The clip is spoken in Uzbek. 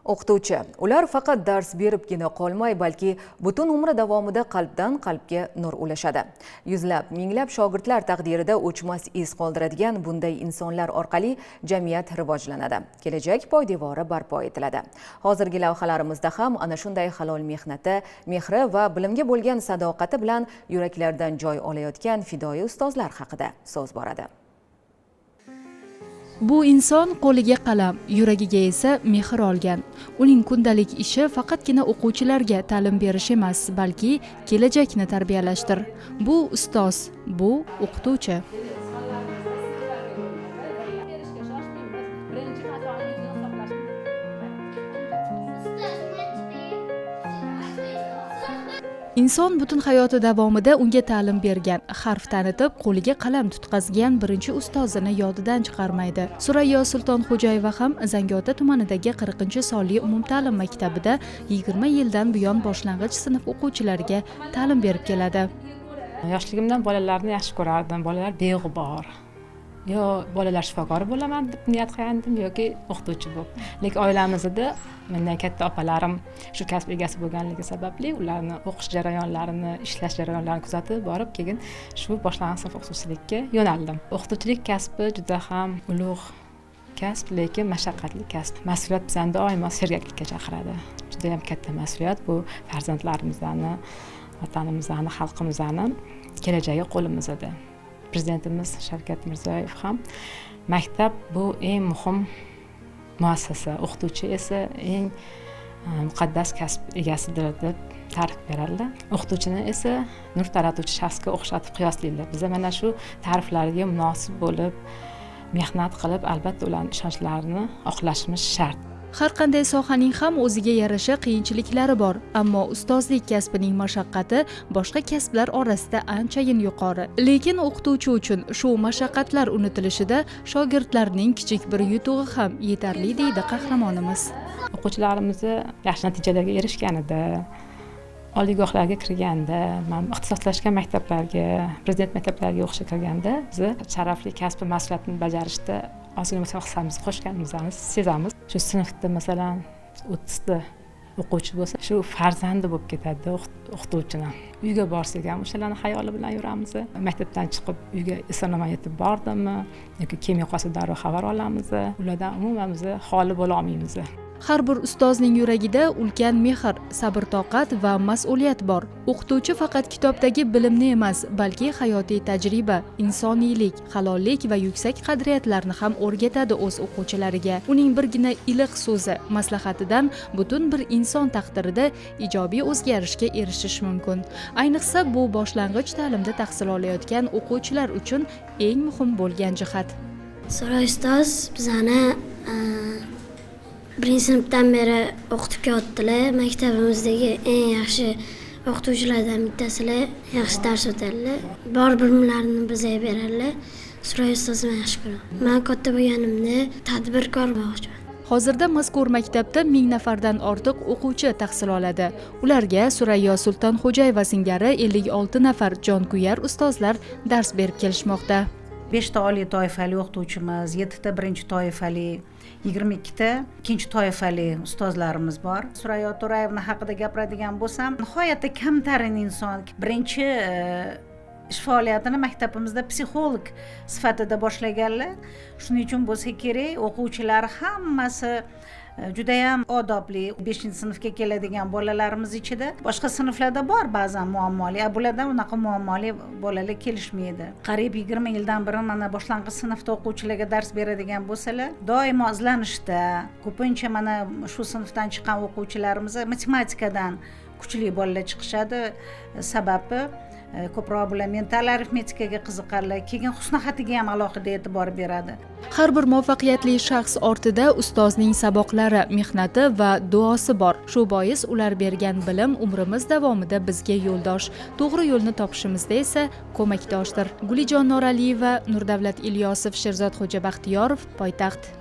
O'qituvchi. Ular faqat dars beribgina qolmay, balki butun umri davomida qalbdan qalbga nur ulashadi. Yuzlab, minglab shogirdlar taqdirida o'chmas iz qoldiradigan bunday insonlar orqali jamiyat rivojlanadi. Kelajak poydevori barpo etiladi. Hozirgi lavhalarimizda ham ana shunday halol mehnati, mehri va bilimga bo'lgan sadoqati bilan yuraklardan joy olayotgan fidoyi ustozlar haqida so'z boradi. Bu inson qo'liga qalam, yuragiga esa mehr olgan. Uning kundalik ishi faqatgina o'quvchilarga ta'lim berish emas, balki kelajakni tarbiyalashdir. Bu ustoz, bu o'qituvchi. Berishga shoshmaymiz. Birinchi matoni yuzini hisoblash. Ustoz, man chiqay. Inson butun hayoti davomida unga ta'lim bergan, harf tanitib, qo'liga qalam tutqazgan birinchi ustozini yodidan chiqarmaydi. Surayyo Sultonxo'jayeva ham Zangiota tumanidagi 40-sonli umumta'lim maktabida 20 yildan buyon boshlang'ich sinf o'quvchilariga ta'lim berib keladi. Yoshligimdan bolalarni yaxshi ko'rardim. Bolalar beg'ubor. Yo bolalar shifokori bo'laman deb niyat qilgandim yoki o'qituvchi bo'lib. Lekin oilamizda mendan katta opalarim shu kasb egasi bo'lganligi sababli ularni o'qish jarayonlarini, ishlash jarayonlarini kuzatib borib, keyin shu boshlang'ich sinf o'qituvchilikka yo'naldim. O'qituvchilik kasbi juda ham ulug' kasb, lekin mashaqqatli kasb. Mas'uliyat bizani doimo sergaklikka chaqiradi. Judayam katta mas'uliyat bu: farzandlarimizni, vatanimizni, xalqimizni kelajagi qo'limizda. Prezidentimiz Shavkat Mirziyoyev ham "Maktab bu eng muhim muassasa, o'qituvchi esa eng muqaddas kasb egasidir" deb ta'rif beradilar. O'qituvchini esa nur taratuvchi shaxsga o'xshatib qiyoslaydilar. Biza mana shu ta'riflarga munosib bo'lib, mehnat qilib, albatta ularni ishonchlarini oqlashimiz shart. Har qanday sohaning ham o'ziga yarasha qiyinchiliklari bor, ammo ustozlik kasbining mashaqqati boshqa kasblar orasida anchayin yuqori. Lekin o'qituvchi uchun shu mashaqqatlar unutilishida shogirdlarning kichik bir yutug'i ham yetarli, deydi qahramonimiz. O'quvchilarimizni yaxshi natijalarga erishganida, oliygohlarga kirganda, man ixtisoslashgan maktablarga, prezident maktablariga o'qishga kirganda, biza sharafli kasbi mas'uliyatini bajarishda ozgina bo'lsa ham hissamizni qo'shganimizni sezamiz. Shu sinfda, masalan, 30 ta o'quvchi bo'lsa, shu farzandi bo'lib ketadi o'qituvchini. Uyga borsak ham o'shalarni xayoli bilan yuramiz. Maktabdan chiqib uyga eson omon yetib bordimi yoki kelmay qolsa, darrov xabar olamiz. Ulardan umuman biz xoli bo'la olmaymiz. Har bir ustozning yuragida ulkan mehr, sabr toqat va mas'uliyat bor. O'qituvchi faqat kitobdagi bilimni emas, balki hayotiy tajriba, insoniylik, halollik va yuksak qadriyatlarni ham o'rgatadi o'z o'quvchilariga. Uning birgina iliq so'zi, maslahatidan butun bir inson taqdirida ijobiy o'zgarishga erishish mumkin. Ayniqsa, bu boshlang'ich ta'limda tahsil olayotgan o'quvchilar uchun eng muhim bo'lgan jihat. Surayyo ustoz bizani birinchi sinfdan beri o'qitib kelyaptilar. Maktabimizdagi eng yaxshi o'qituvchilardan bittasilar, yaxshi dars o'tadilar. Bor bilimlarini bizga beradilar. Surayyo ustozni man yaxshi ko'raman. Man katta bo'lganimda tadbirkor bo'lmoqchiman. Hozirda mazkur maktabda 1000 nafardan ortiq o'quvchi tahsil oladi. Ularga Surayyo Sultonxo'jayeva singari 56 nafar jonkuyar ustozlar dars berib kelishmoqda. Beshta oliy toifali o'qituvchimiz, yettita birinchi toifali, 22 ta ikkinchi toifali ustozlarimiz bor. Surayyo To'rayevna haqida gapiradigan bo'lsam, nihoyatda kamtarin inson. Birinchi ish faoliyatini maktabimizda psixolog sifatida boshlaganlar. Shuning uchun bo'lsa kerak, o'quvchilar hammasi judayam odobli. Beshinchi sinfga keladigan bolalarimiz ichida, boshqa sinflarda bor ba'zan muammoli, a bularda unaqa muammoli bolalar kelishmaydi. Qariyb 20 yildan beri mana boshlang'ich sinfda o'quvchilarga dars beradigan bo'lsalar, doimo izlanishda. Ko'pincha mana shu sinfdan chiqqan o'quvchilarimiz matematikadan kuchli bolalar chiqishadi. Sababi ko'proq bular mental arifmetikaga qiziqadilar, keyin husnixatiga ham alohida e'tibor beradi. Har bir muvaffaqiyatli shaxs ortida ustozning saboqlari, mehnati va duosi bor. Shu bois ular bergan bilim umrimiz davomida bizga yo'ldosh, to'g'ri yo'lni topishimizda esa ko'makdoshdir. Gulijon Noraliyeva, Nurdavlat Ilyosov, Sherzod Xo'jabaxtiyorov, Poytaxt.